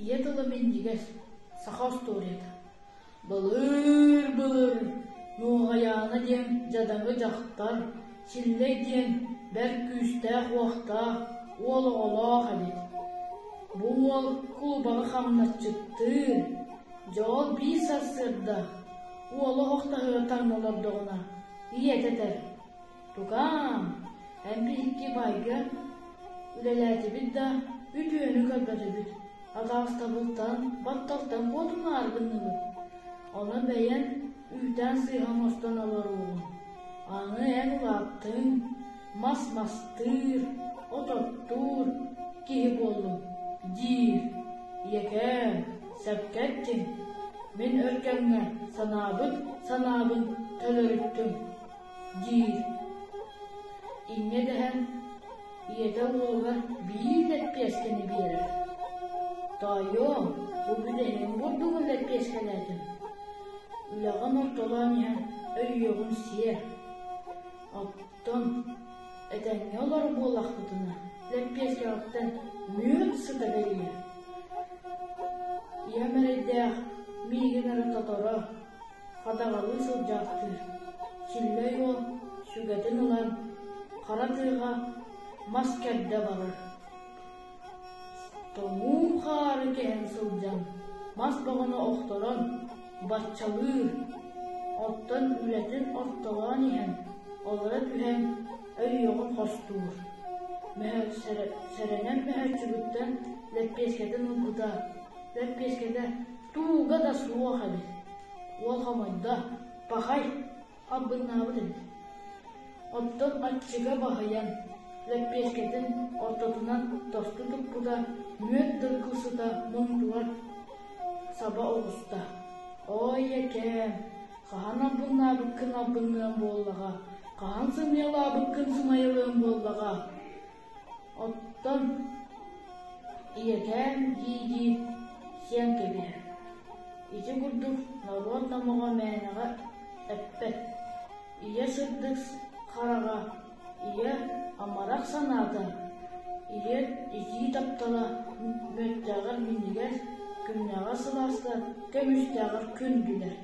Ийэ тыла минньигэс, саха остуоруйата. Былыыр-былыр Нуоҕайаана диэн дьадаҥы дьахтар, Силлэй диэн бэрт күүстээх-уохтаах уол оҕолоох эбит. Бу уол кулубаҕа хамначчыттыыр, дьэ ол биир сарсыарда уола оһох таһыгар таҥна олордоҕуна ийэтэ этэр: «Тукаам, эн биһикки баайга үлэлээтибит да, үтүөнү көрбөтүбүт, атаҕастабылтан, батталтан куотумаары гынныбыт. Онон бэйэҥ үүтээн сыыһа оҥостон олоруоҕуҥ. Аны эн улааттыҥ, мас мастыыр, от оттуур киһи буоллуҥ» диир. «Ийэкээм, сөпкө эттиҥ, мин өр кэмҥэ санаабыт санаабын төлөрүттүм» диир. Инньэ дэһэн ийэтэ уолугар биир лэппиэскэни биэрэр: «Тоойуом, бу бүтэһигин бурдугун лэппиэскэлээтим, үлэҕин ортолоон иһэн өйүөҕүн сиэ, оттон этэҥҥэ олорор буоллахпытына, лэппиэскэҕиттэн мүөт сыта кэлиэ». Ийэм эрэйдээх миигин эрэ тоторо, хадаҕалыы сылдьаахтыыр, Силлэй уол сүгэтин ылан хара тыаҕа мас кэрдэ барар. Тоҥуу хаары кэһэн сылдьан, мас бөҕөнү охторон баччалыыр, оттон үлэтин ортолоон иһэн, олоро түһэн өйүөҕүн хостуур. Сэрэнэн мөһөөччүгүттэн лэппиэскэтин ылбыта, лэппиэскэтэ Тууга да суох эбит, уол хомойдо, пахай, албыннаабыт эбит. Оттон аччыга баһыйан, лэппиэскэтин ортотунан тосту туппута, мүөт дыргыл сыта муҥутугар саба оҕуста. Ой, ийэкээм, хаһан албыннаабыккын албынныам буоллаҕа, хаһан сымыйалаабыккын сымайалыам буоллаҕа. Оттон ийэкээм дии-дии сиэн кэбиһэр. Ити курдук норуот номоҕо мээнэҕэ эппэт: ийэ сырдык хараҕа, ийэ амарах санаата, ийэ итии таптала мүөттээҕэр минньигэс, күннээҕэр сылааска, көмүстээҕэр күндүлэр.